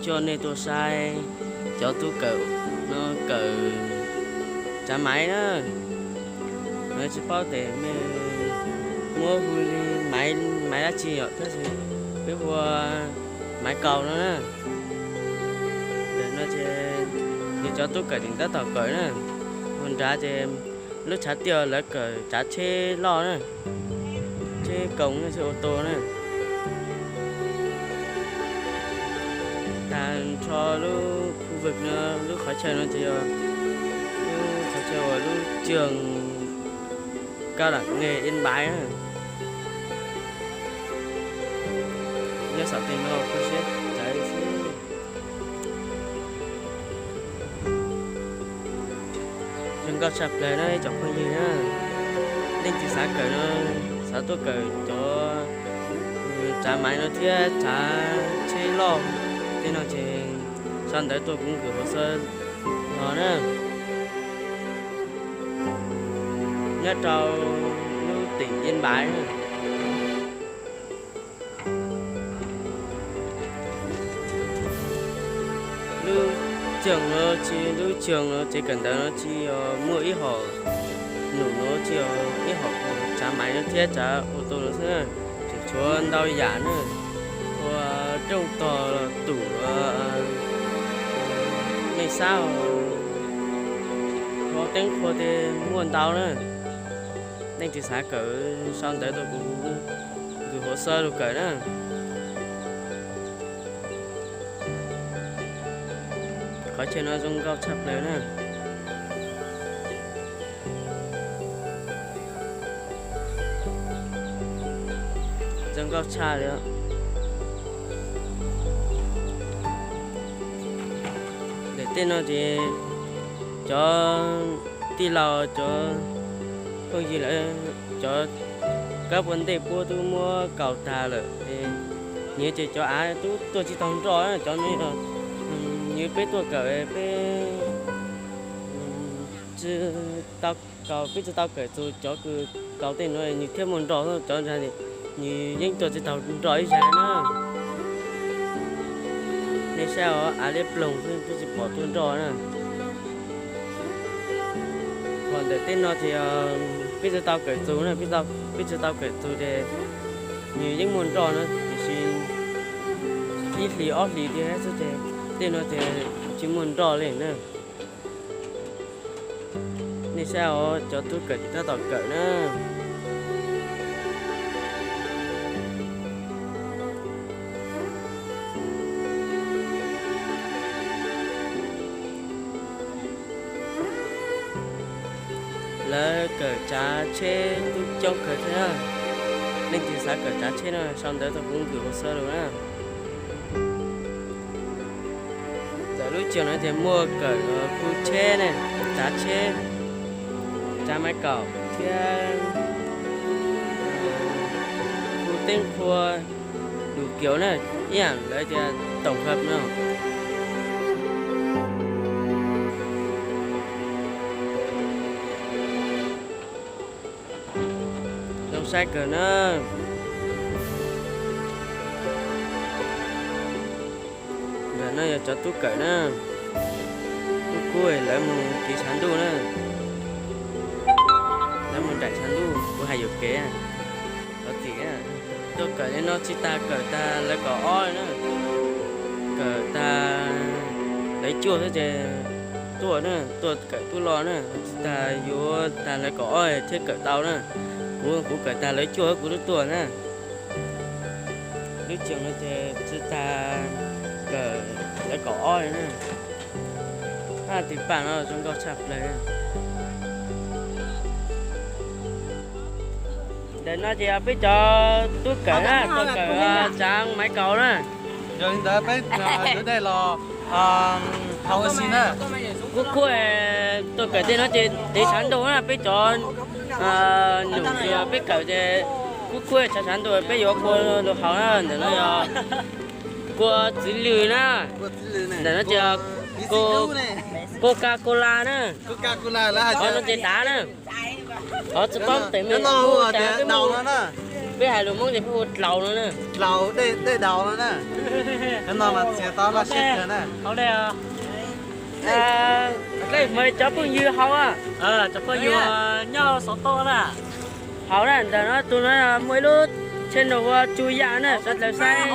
Coj nej tuaj saib cov tub kawm no kawm tsav maiv na. Lawv tsis paub tes me muab hu li maiv, maiv dab tsi yom, tab sis peb hu ua maiv kaus no na. Ntawm no ces yog cov tub kawm tseem tab tom kawm na. Hauv nrad ces lub tshav tiaj lawv kawm tsav tsheb loj na, tsheb koos, tsheb ô tô na. Tag nrho lub khu vực no, lub qhov chaw no ces yog lub qhov chaw uas lub trường cao đẳng nghề Yên Bái na. Nyob saum tej no kho siab tsawv xwb. Zoo nkauj tshaj plaws na ib tsoom phooj ywg na. Leej twg xav kawm no, xav tuaj kawm cov tsav maiv no thiab tsav tsheb loj tej no ces sau ntawv tuaj kuv nkwm hồ sơ los na. Nyob rau lub tỉnh Yên Bái na. Lub trường no tsis, lub trường no tsev kawm ntawv no tsis yog muaj ib hom num no, tsis yog ib hom tsav maiv no thiab tsav ô tô no xwb na, tseem tshuav ntau yam na, ua rooj tog, tus me xab, hauv teeb qhua tej muaj ntau na. Leej twg xav kawm sau ntawv rau kuv, nkwm hồ sơ rau kawm na. Qhov chaw no zoo nkauj tshaj plaws na. Zoo nkauj tshaj li. Ntawm tej no ces cov tij laug, cov phooj ywg lawv cov kab puas ntej puab twb muab kaus tag lawm. Nyias ces cov av twb tuaj tsis tau nroj, cov no yog nyias peb tuaj kawm peb tsis tau kaus, peb tsis tau kawm txug cov kws kaus tej nuav nws thiaj muaj nroj, cov nws yeej tuaj tsis tau nroj ib zaug na. Nej saib os, av liab ploog xwb twb tsis pom tuaj nroj na. Hos ntawm tej no ces peb tsis tau kawm txug na, peb tsis tau kawm txug ces nws yeej muaj nroj na, tiam sis ib hlis ob hlis thiab xwb ces tej no ces tsis muaj nroj li na. Nej saib os, cov tub kawm tab tom kawm na. Lawv kawm tsav tsheb tub coob kawg thiab. Leej twg xav kawm tsav tsheb no sau ntawv tuaj kuv nkwm hồ sơ rau na. Ntawm lub trường no ces muaj kawm khu tsheb ne, tsav tsheb, tsav maiv kaum thiab khu teeb qhua, đủ kiểu na, ib yam lawv tias tổng hợp no. Zoo saib kawg na. Ntawm no yog cov tub kawm na. Kub kub lawv mus tiv tshav ntuj na. Lawv mus nraim tshav ntuj, kuv hais yuam kev. Cov txiv tuaj kawm li no tsis tas kawm tag lawv kaum ob na. Kawm tag lawv cuaj xwb ces tuaj na, tuaj kawm tub loj na, tsis tas yuav tag lawv kaum ob thiaj kawm tau na. Kuv, kuv kawm tag lawv cuaj kuv twb tuaj na. Lub trường no ces tsis tas kawm lawv kaum ob li na. Tus paj no zoo nkauj tshaj plaws. Ntawm no ces yog peb cov tub kawm na, tuaj kawm tsav maiv kaus na. Yog li ntawd peb yuav dej los hau ua si na. Kub kub, tuaj kawm tej no ces tiv tshav ntuj na, peb cov num peb kawm ces kub kub tsav tshav ntuj peb yuav kua lug haus na. Ntawm no yog kua txwv lwm na. Ntawm no ces Coca-Cola na. Qhov no ces dav na. Qhov tsis paub tes me no hu tias daus no na. Peb hais lus Hmoob ces peb hu dlaus no na. Dlaus, dej, dej daus no na. Cov no mas txiav tau laj siab kawg na. Hauv dej os. Cov phooj ywg hauv, cov phooj ywg nyob xov tooj na. Hauv na, ntawm no tus no muaj ib lub channel hu ua Tsu Yaj na, sawv daws saib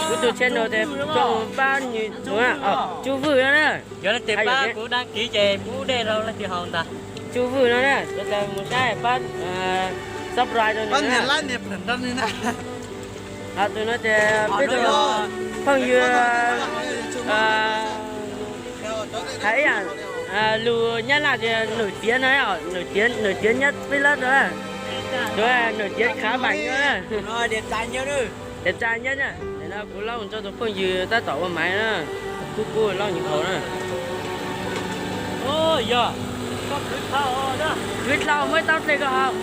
kuv tus channel ces pab nyem, Tsu Vwj no na. Yog leej twg pab kuv đăng ký ces pub dej rau leej twg haus ntag. Tsu Vwj no na, sawv daws mus saib pab subscribe rau nws na. Ho tus no ces peb tus phooj ywg hais ib yam lus Nyab Laj tias nổi tiếng no, nổi tiếng, nổi tiếng nhất peb lab rau, nổi tiếng khá bảnh no na. Đẹp trai nhất na. Nim no kuv lab mus rau tus phooj ywg tab tom ua maiv na, kub kub lab nyuam qhuav na. Khwv dlhau muab tau dlej koj haus.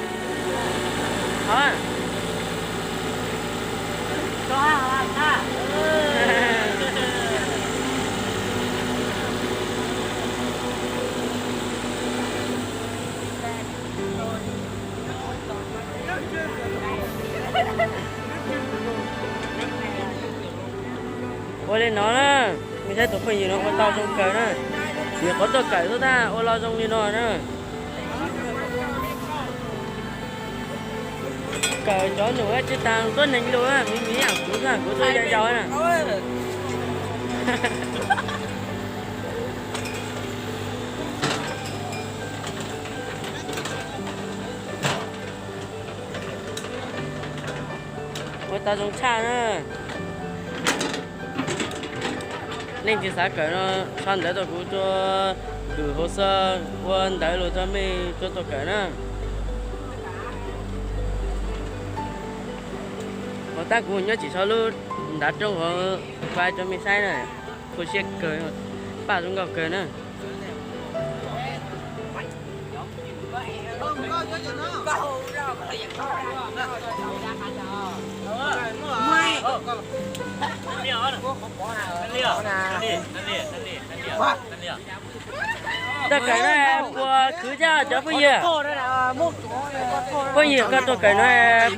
Ua li no na, mej saib tus phooj ywg no ua tau zoo kawg na. Nyuam qhuav tuaj kawm xwb tab ua lo zoo li no na. Kawm cov num tsis tas tuab neeg lus, miv miv yam kuv xwb, kuv tuaj yau yau na. Ua tau zoo tshaj na. Leej twg xav kawm no, sau ntawv rau kuv tuaj, gửi hồ sơ ua ntawv los rau mej tuaj kawm na. Hos tab kuv nyob tsis sau lub ntav roob hauv fais rau mej saib na. Khuv siab kawg, paj zoo nkauj kawg na. Tuaj kawm no puas khwv thiab cov phooj ywg? Phooj ywg koj tuaj kawm no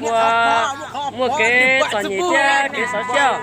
puas muaj kev txom nyem thiab kev xov siab?